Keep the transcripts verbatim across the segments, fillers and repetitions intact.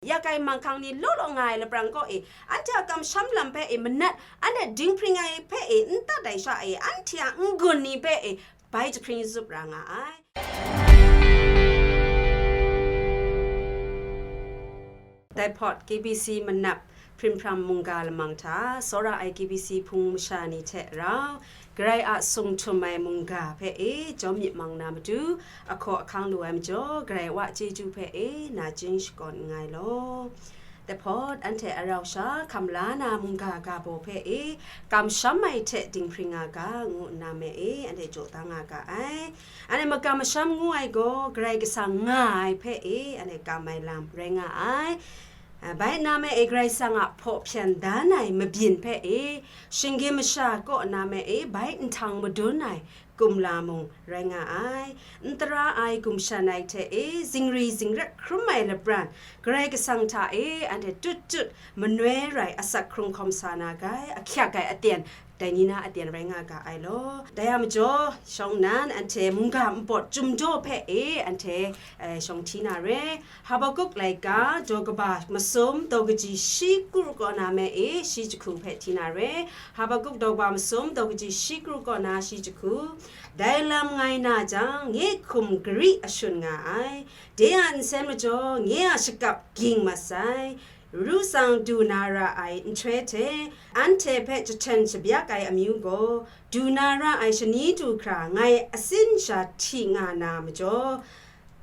yak ai manghkang ni law law nga ai laprang kaw e, anhte a kamsham lam hpe e manat, anhte dinghpring ai hpe e n tat ai sha e, anhte a n-gun ni hpe e bai jahpring zup ra nga ai. Dai hpawt K B C manap hprim hpram mungga lamang hta, tsawra ai K B C hpung masha ni hte rau, Karai a sung htum ai mungga hpe e jawm myit mang na matu, ahkaw ahkang lu ai majaw, Karai wa chyeju hpe e na chying shakawn nngai law. Dai hpawt, anhte a rau sha hkam la na mungga ga baw hpe e kamsham ai hte dinghpring nga ga, ngu nna me e anhte jaw da nga ga ai. Anhte makam masham ngu ai gaw, Karai Kasang nga ai hpe e anhte kam ai lam rai nga ai. A, bai nna me e Karai Kasang a hpaw hpyan dan ai mabyin hpe e, shinggyim masha kaw na me e bai nhtang madun ai kumla mung rai nga ai. N tara ai gumshan ai hte e, zingri zingrat hkrum ai lapran, Karai Kasang hta e anhte tut tut manoi rai asak hkrung hkawm sa na gai, ahkyak ai aten, dai ni na aten rai nga ga ai law. Dai a majaw, shawng nnan anhte mungga npawt chyum daw hpe e anhte, eh, shawng hti na re. Habakuk laika, daw kaba masum, daw kaji shi kru kaw na me e, shi jahku hpe hti na re. Habakuk daw kaba masum, daw kaji shi kru kaw na shi jahku. Dai lam ngai na jang, nye hkum gari ashun nga ai. De a nsen majaw, nye a shakap ging mat sai. Ru tsang du na ra ai nhtoi hte, anhte hpe jahten shabyak ai amyu gaw, du na ra ai shani du hkra ngai asin sha hti nga na majaw,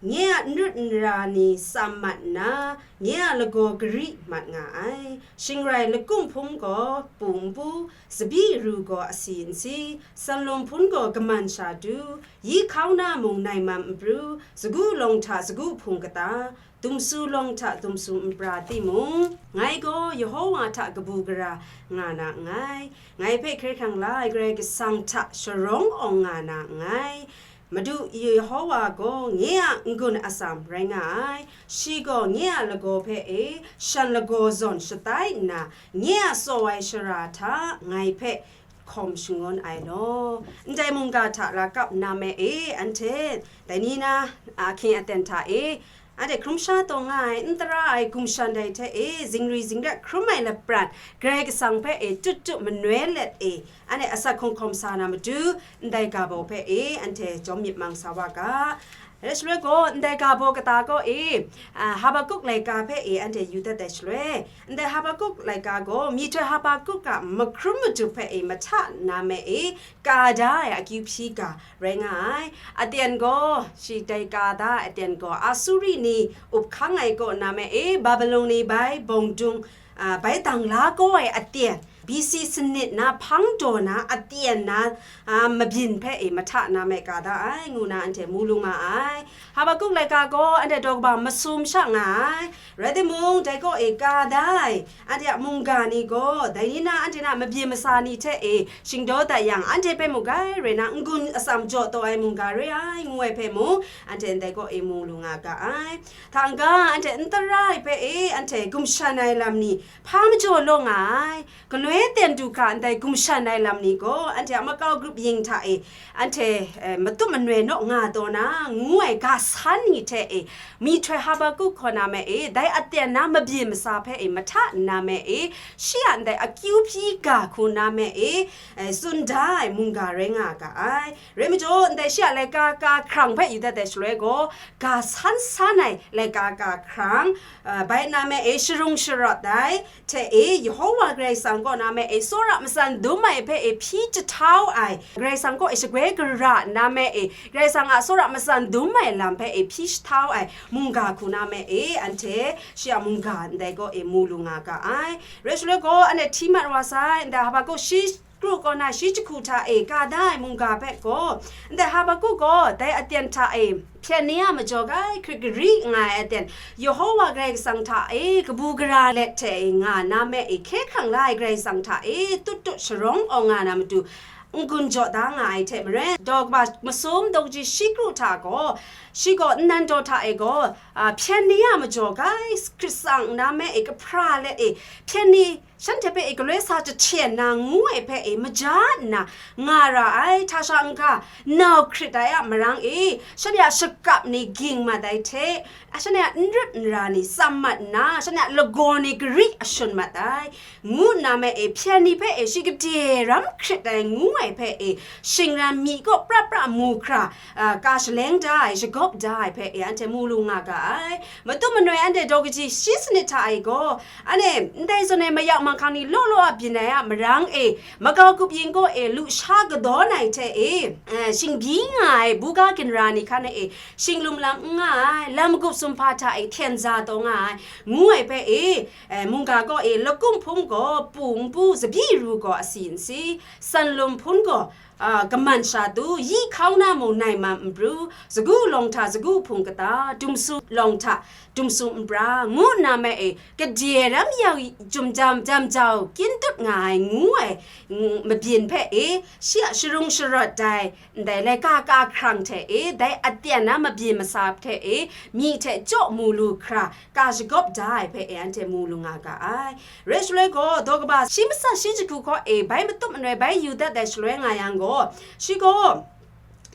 nye a n rut n ra ni tsam mat nna, nye a lagaw gari mat nga ai. Shingrai lakum hpung gaw pu n pu, tsabyi ru gaw asi n si, sanlum hpun gaw kaman sha du, yi hkau na mung nai mam n pru, sagu lawng hta sagu hpung kata, dumsu lawng hta dumsu npra timung, ngai gaw Yehova hta kabu gara nga na nngai. Ngai hpe hkye hkrang la ai Karai Kasang hta sharawng awng nga na nngai. Madu Yehova gaw nye a n-gun atsam rai nga ai. Shi gaw nye a lagaw hpe e shan lagaw zawn shatai nna, nye a tsaw ai shara hta ngai hpe hkawm shangun ai law. Ndai mungga hta la kap na me e, anhte dai ni na ahkying aten hta e, anhte hkrum sha taw nga ai, n tara ai gumshan dai hte e, zingri zingrat hkrum ai lapran, Karai Kasang hpe e tut tut manoi let e, anhte asak hkawm hkawm sa na matu, ndai ga baw hpe e, anhte jawm myit mang sa wa ga. Rai shaloi gaw, ndai ga baw kata kaw e, a, Habakuk laika hpe e, anhte yu dat ai shaloi, ndai Habakuk laika gaw, myihtoi Habakuk a mahkrum madu hpe e, mahta na me e, ka da ai akyu hpyi ga rai nga ai. Aten gaw, shi dai ka da ai aten gaw, Asuri ni up hkang ai kaw na me e, Babilon ni bai bawng dung, a, bai dang la kau ai aten, B C sanit na hpang daw na aten na, a, mabyin hpe e mahta na me ka da ai, ngu na anhte mu lu ma ai. Habakuk laika gaw anhte daw kaba masum sha nga ai. Rai timung, dai kaw e ka da ai, anhte a mungga ni gaw, dai ni na anhte na mabyin masa ni hte e shingdaw dat yang, anhte hpe mu gai rai na, n-gun atsam jaw taw ai mungga re ai, ngu ai hpe mung, anhte ndai kaw e mu lu nga ga ai. Hta n-ga, anhte n tara ai hpe e, anhte gumshan ai lam ni hpa majaw law nga ai. Galoi ten du hkra ndai gumshan ai lam ni gaw, anhte a makau grup yin hta e, anhte, eh, matup manoi naw nga taw na, ngu ai ga san ni hte e, myihtoi Habakuk hkaw na me e, dai aten na mabyin masa hpe e, mahta nna me e, shi a ndai akyu hpyi ga hku na me e, eh, tsun da ai mungga rai nga ga ai. Rai majaw, ndai shi a laika ka hkrang hpe yu dat ai shaloi gaw, ga san san ai laika ka hkrang, eh, bai na me e, sharung sharawt ai, hte e, Yehova Karai Kasang kaw na me e, tsawra matsan dum ai hpe e, hpyi jahtau ai, Karai Kasang kaw e shagoi gara na me e, Karai Kasang a tsawra matsan dum ai lam hpe e, hpyi jahtau ai mungga hku na me e, anhte shi a mungga ndai kaw e mu lu nga ga ai. Rai shaloi gaw, anhte hti mat wa sai, ndai Habakuk shi kru kaw na shi jahku hta e ka da ai mungga hpe gaw, ndai Habakuk gaw dai aten hta e, hpyen ni a majaw gai hkrit gari nga ai aten, Yehova Karai Kasang hta e kabu gara let hte e nga na me e, hkye hkrang la ai Karai Kasang hta e tut tut sharawng awng nga na matu, n-gun jaw da nga ai hte maren, daw kaba masum daw kaji shi kru hta gaw, shi gaw nnan daw hta e gaw, a, hpyen ni a majaw gai hkrit tsang nna me e kahpra let e, hpyen ni shanhte hpe e galoi sa jahten na ngu ai hpe e maja nna nga ra ai, hta sha n-ga nau hkrit ai a marang e, shanhte a shakap ni ging mat ai hte, shanhte a n rit n ra ni tsam mat nna, shanhte a lagaw ni gari ashun mat ai, ngu nna me e, hpyen ni hpe e shi gade ram hkrit ai ngu ai hpe e, shingran myi kaw pra pra mu hkra, a, ka shaleng da ai, shagawp da ai hpe e, anhte mu lu nga ga ai. Matut manoi anhte daw kaji shi sanit hta e gaw, anhte ndai zawn ai mayak manghkang ni law law a byin ai a marang e, makau kup yin kaw e lusha kadawn ai hte e, eh, shingbyi nga ai buga ginra ni hkan e, shinglum lam n nga ai, lam magup sumhpa hta e hten za taw nga ai, ngu ai hpe e, eh, mungga kaw e lakum hpung gaw pu npu, tsabyi ru gaw asi nsi, sanlum hpun gaw, ah, kaman sha tu, yi hkau na mung nai mam n pru, sagu lawng hta sagu hpung kata, dumsu lawng hta dumsu npra, ngu nna me e, gade ram yau jum jam jam jau kyin tut nga ai ngu ai, mm, mabyin hpe e, shi a sharung sharawt dai, ndai laika ka hkrang hte e, dai aten na mabyin masa hte e, myi hte chyaw mu lu hkra, ka shagawp da ai hpe e, anhte mu lu nga ga ai. Rai shaloi gaw, daw kaba shi matsat shi jahku hkaw e, bai matut manoi bai yu dat ai shaloi nga yang gaw, shi gaw,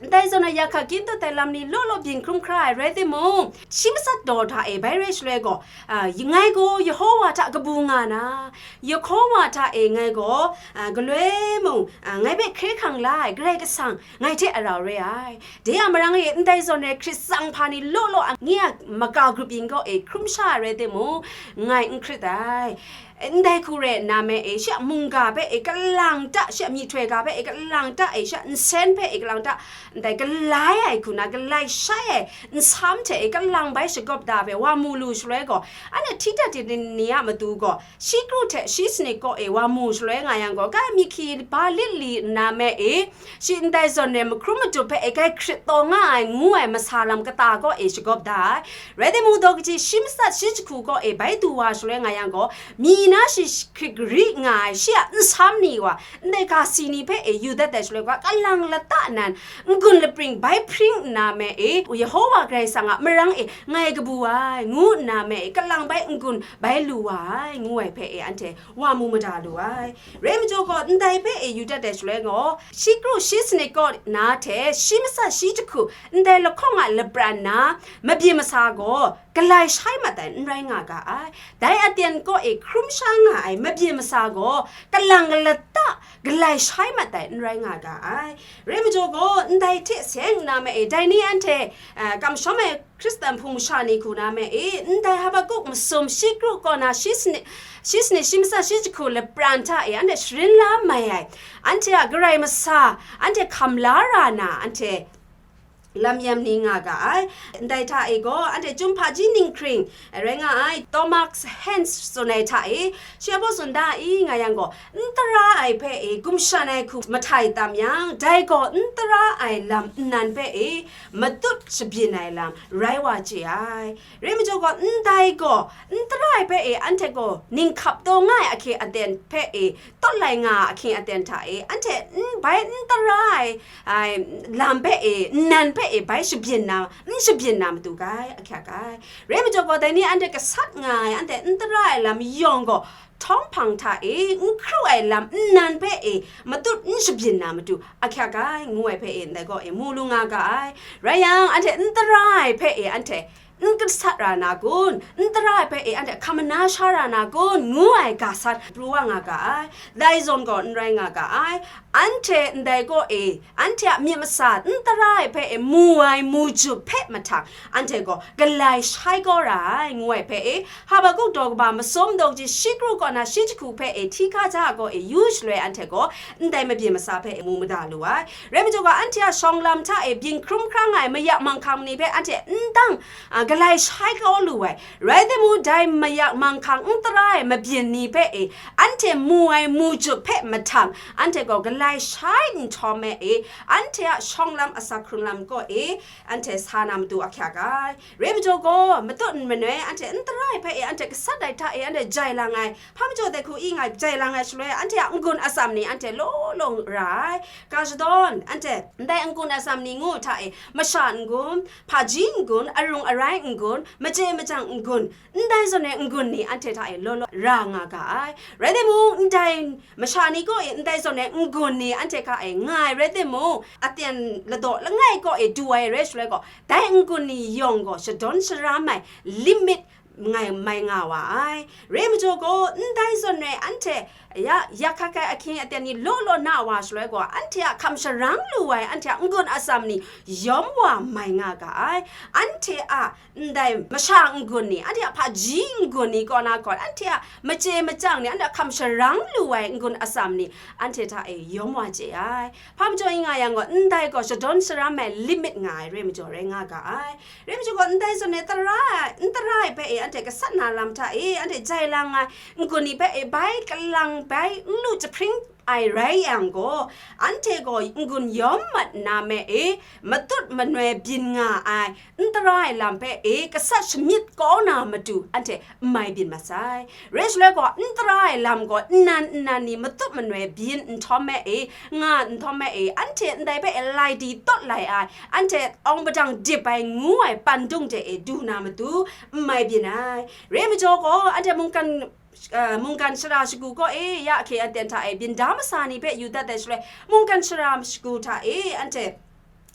ndai zawn ai ya hka kyin tut ai lam ni law law byin hkrum hkra ai rai timung, shi matsat daw hta e bai rai shaloi gaw, a, ngai gaw Yehowa hta kabu nga na, Yehowa hta e ngai gaw, a, galoi mung, a, ngai hpe hkre hkrang la ai Karai Kasang ngai hte arau re ai. De a marang e ndai zawn ai hkrit tsang hpa ni law law a, nye a makau grup yin kaw e hkrum sha ai rai timung, ngai n hkrit ai. Ndai hku rai nna me e, shi a mungga hpe e kalang ta, shi a myihtoi ga hpe e kalang ta e, shi a nsen hpe e kalang ta, ndai galai ai hku na, galai shai ai nsam hte e kalang bai shagawp da ai hpe wa mu lu shaloi gaw, anhte hti dat ai ni a matu gaw, shi kru hte shi sanit kaw e wa mu shaloi nga yang gaw, kai myi hkyi ba lit li nna me e, shi ndai zawn ai mahkrum matup hpe e kai hkrit taw nga ai ngu ai masa lam kata kaw e shagawp da ai. Rai timung, daw kaji shi matsat shi jahku kaw e bai du wa shaloi nga yang gaw, myi na shi hkrit gari nga ai shi a nsam ni wa, ndai ga si ni hpe e yu dat ai shaloi gaw, kalang lata nan n-gun lapring bai hpring nna me e, Yehowa Karai Kasang a marang e ngai kabu ai, ngu nna me e, kalang bai n-gun bai lu wa ai, ngu ai hpe e, anhte wa mu mada lu ai. Rai majaw gaw, ndai hpe e yu dat ai shaloi gaw, shi kru shi sanit kaw na hte shi matsat shi jahku ndai lahkawng a lapran na mabyin masa gaw galai shai mat ai n rai nga ga ai. Dai aten kaw e hkrum sha nga ai mabyin masa gaw kalang lata galai shai mat ai n rai nga ga ai. Rai majaw gaw, ndai hte seng nna me e, dai ni anhte, eh, kamsham ai Hkristan hpung masha ni hku na me e, ndai Habakuk masum shi kru kaw na shi sanit, shi sanit shi matsat shi jahku lapran hta e, anhte sharin la mai ai, anhte a Karai masa, anhte hkam la ra na, anhte lam yam ni nga ga ai. Ndai hta e gaw, anhte chyum hpaji ninghkring rai nga ai, Thomas Hanks tsun ai hta e, shi a baw tsun da i nga yang gaw, n tara ai hpe e gumshan ai hku mahtai tam yang, dai gaw n tara ai lam nnan hpe e matut shabyin ai lam rai wa chye ai. Rai majaw gaw, ndai gaw n tara ai hpe e anhte gaw ninghkap taw nga ai ahkying aten hpe e tawt lai nga ai ahkying aten hta e, anhte n bai n tara ai, ai lam hpe e, nnan hpe e bai shabyin na, n shabyin na matu gai ahkyak ai. Rai majaw gaw, dai ni anhte gasat nga ai, anhte n tara ai lam yawng gaw, htawng hpang hta e n hkru ai lam nnan hpe e matut n shabyin na matu ahkyak ai, ngu ai hpe e ndai gaw e mu lu nga ga ai. Rai yang, anhte n tara ai hpe e anhte n gasat ra na kun? N tara ai hpe e anhte hkam mana sha ra na kun? Ngu ai ga sat pru wa nga ga ai. Dai zawn gaw n rai nga ga ai. Anhte ndai gaw e, anhte a myit masa n tara ai hpe e mu ai mu jup hpe mahtang, anhte gaw galai shai kau ra ai, ngu ai hpe e, Habakuk daw kaba masum daw kaji shi kru kaw na shi jahku hpe e hti hkaja ai gaw e yu shaloi, anhte gaw ndai mabyin masa hpe e mu mada lu ai. Rai majaw gaw, anhte a shawng lam hta e byin hkrum hkrang ai mayak manghkang ni hpe anhte n dang, a, galai shai kau lu ai. Rai timung, dai mayak manghkang n tara ai mabyin ni hpe e, anhte mu ai mu jup hpe mahtang, anhte gaw galai shai nhtawm me e, anhte a shawng lam asak hkrung lam kaw e, anhte sa na matu ahkyak ai. Re majaw gaw, matut n manoi, anhte n tarai hpe e, anhte gasat ai hta e, anhte jai lang ai, hpa majaw dai hku i nga jai lang ai shaloi, anhte a n-gun atsam ni anhte law law ra ai. Ga shadawn, anhte ndai n-gun atsam ni ngu hta e, masha n-gun, hpaji n-gun, arung arai n-gun, machye machyang n-gun, ndai zawn e n-gun ni anhte hta e law law ra nga ga ai. Rai timung, ndai masha ni kaw e ndai zawn e n-gun ni anhte hta e nga ai rai timung, aten ladaw langai kaw e du ai rai shaloi gaw, dai n-gun ni yawng gaw shadawn sharam ai limit ngai mai nga wa ai. Re majaw gaw, ndai zawn e anhte ya, ya hkak ai ahkying aten ni law law na wa shaloi gaw, anhte a hkam sharang lu ai, anhte a n-gun atsam ni yawm wa mai nga ga ai. Anhte a ndai masha n-gun ni, anhte a hpaji n-gun ni kaw na gaw, anhte a machye machyang ni, anhte a hkam sharang lu ai n-gun atsam ni, anhte hta e yawm wa chye ai. Hpa majaw i nga yang gaw, ndai gaw shadawn sharam ai limit nga ai re majaw rai nga ga ai. Re majaw gaw, ndai zawn e tara, n tarai hpe e anhte gasat na lam hta e, anhte jai lang ai n-gun ni hpe e bai kalang bai n lu jahpring ai rai yang gaw, anhte gaw n-gun yawm mat na me e, matut manoi byin nga ai n tarai lam hpe e gasat shamyit kau na matu anhte n mai byin mat sai. Rai shaloi gaw, n tara ai lam gaw, nnan nnan ni matut manoi byin nhtawm me e, nga nhtawm me e, anhte ndai hpe e lai di tawt lai ai, anhte awng padang dip ai ngu ai pandung de e du na matu n mai byin ai. Re majaw gaw, anhte mungkan, eh, mungkan shara shagu kaw e, ya hkye aten hta e, byin da masa ni hpe yu dat ai shaloi, mungkan shara shagu hta e, anhte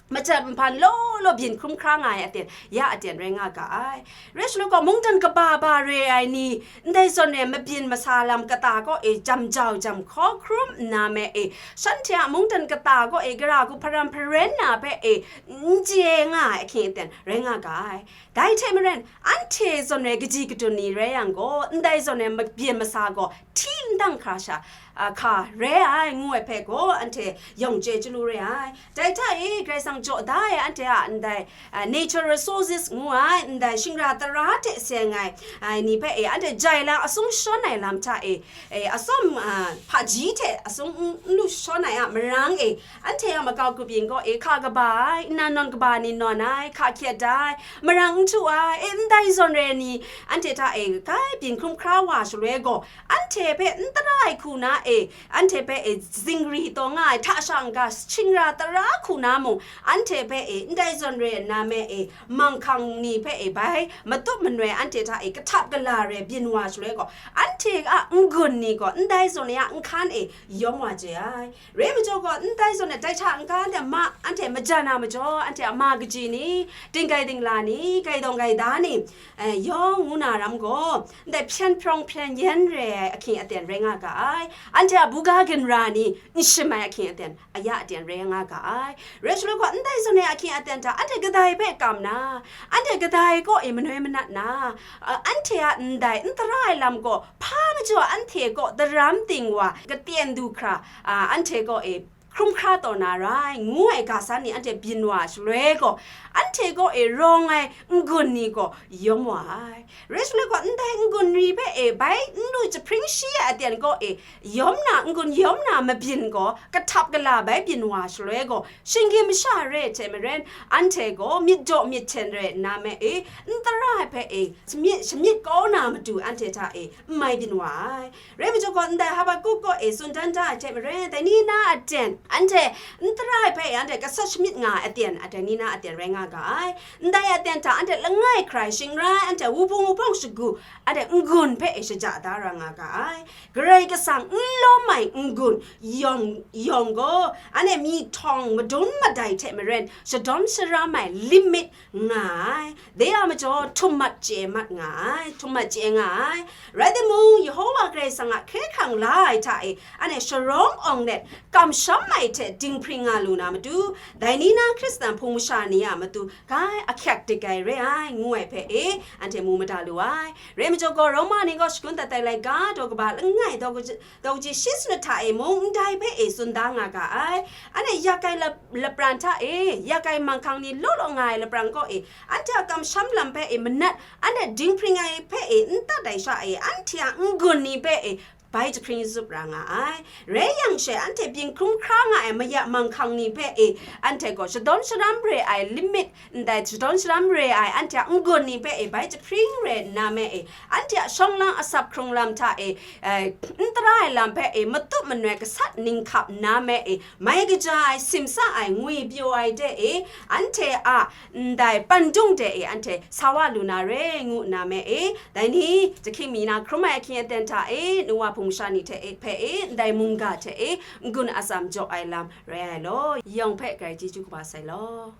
majan nhpan law law byin hkrum hkra nga ai aten, ya aten rai nga ga ai. Rai shaloi gaw, mungdan kaba ba re ai ni, ndai zawn e mabyin masa lam kata kaw e jam jau jam hkaw hkrum nna me e, shanhte a mungdan kata kaw e gara hku hparam hparen na hpe e n chye nga ai ahkying aten rai nga ga ai. Dai hte maren, anhte zawn e kaji kadun ni rai yang gaw, ndai zawn e mabyin masa gaw hti n dang hkra sha, a, hka re ai ngu ai hpe gaw, anhte yawng chye chyalu re ai. Dai hta e, Karai Kasang jaw da ai anhte a ndai, a, natural resources ngu ai, ndai shingra tara hte seng ai, ai ni hpe e, anhte jai lang asung shawn ai lam hta e, e, atsawm, a, hpaji hte asung n, n lu shawn ai a marang e, anhte a makau grup yin kaw e, hka kaba ai, nna nawn kaba ni nawn ai, hka hkyet da ai, marang n htu ai, e, ndai zawn re ni, anhte hta e, kai byin hkrum hkra wa shaloi gaw, anhte hpe n tara ai hku na e, anhte hpe e zingri taw nga ai hta sha n-ga, shingra tara hku na mung, anhte hpe e ndai zawn re nna me e, manghkang ni hpe e bai, matut manoi anhte hta e kahtap kala re byin wa shaloi gaw, anhte a n-gun ni gaw ndai zawn re a nhkan e yawm wa chye ai. Re majaw gaw, ndai zawn re dai hta n-ga anhte ma, anhte majan a majaw, anhte a ma kaji ni, dinggai dingla ni, gaidawng gaida ni, eh, yawng ngu na ram gaw, ndai hpyen hprawng hpyen yen re ai ahkying aten rai nga ga ai. Anhte a buga ginra ni n shim ai ahkying aten, aya aten rai nga ga ai. Rai shaloi gaw, ndai zawn e ahkying aten hta anhte kadai hpe kam na, anhte kadai kaw e manoi manat na, a, anhte a ndai n tara ai lam gaw, hpa majaw anhte kaw daram ting wa, katen du hkra, a, anhte kaw e hkrum hkra taw na rai, ngu ai ga san ni anhte byin wa shaloi gaw, anhte kaw e rawng ai n-gun ni gaw yawm wa ai. Rai shaloi gaw, ndai n-gun ni hpe e bai n lu jahpring shi ai aten kaw e yawm na, n-gun yawm na mabyin gaw, kahtap kala bai byin wa shaloi gaw, shinggyim masha re ai hte maren, anhte gaw myit daw myit hten rai nna me e, n tara ai hpe e, shamyit, shamyit kau na matu anhte hta e, n mai byin wa ai. Rai majaw gaw, ndai Habakuk kaw e tsun dan da ai hte maren, dai ni na aten, anhte n tara ai hpe e anhte gasat shamyit nga ai aten, a dai ni na aten rai nga ga ai. Ndai aten hta anhte langai hkrai shingrai, anhte wubung wubawng shagu, anhte n-gun hpe e shaja da ra nga ga ai. Karai Kasang n lawm ai n-gun yawng, yawng gaw, anhte myihtawng madun madai hte maren, shadawn sharam ai limit nga ai. Dai a majaw, htum mat chye mat nga ai, htum mat chye nga ai. Rai timung, Yehowa Karai Kasang a hkye hkrang la ai hta e, anhte sharawng awng let, kamsham ai hte dinghpring nga lu na matu, dai ni na Hkristan hpung masha ni a matu, kai ahkyak dik ai re ai, ngu ai hpe e, anhte mu mada lu ai. Rai majaw gaw, Roma ni gaw shagun dat ai laika, daw kaba langai, daw kaji, daw kaji shi sanit hta e mung, ndai hpe e tsun da nga ga ai. Anhte yak ai lap-, lapran hta e, yak ai manghkang ni law law nga ai lapran kaw e, anhte a kamsham lam hpe e manat, anhte dinghpring ai hpe e n tat ai sha e, anhte a n-gun ni hpe e bai jahpring zup ra nga ai. Rai yang she, anhte byin hkrum hkra nga ai maya manghkang ni hpe e, anhte gaw shadawn sharam re ai limit, ndai shadawn sharam re ai anhte a n-gun ni hpe e, bai jahpring re nna me e, anhte a shawng lang asap hkrung lam hta e, eh, n tara ai lam hpe e, matup manoi gasat ninghkap nna me e, mai kaja ai, simsa ai, ngwi pyaw ai de e, anhte a ndai pandung de e, anhte sa wa lu na re ngu nna me e, dai ni, jahkying mi na hkrum ai ahkying aten hta e, nu wa hpung masha ni hte e, hpe e, ndai mungga hte e, n-gun atsam jaw ai lam rai ai law, yawng hpe grai chyeju kaba sai law.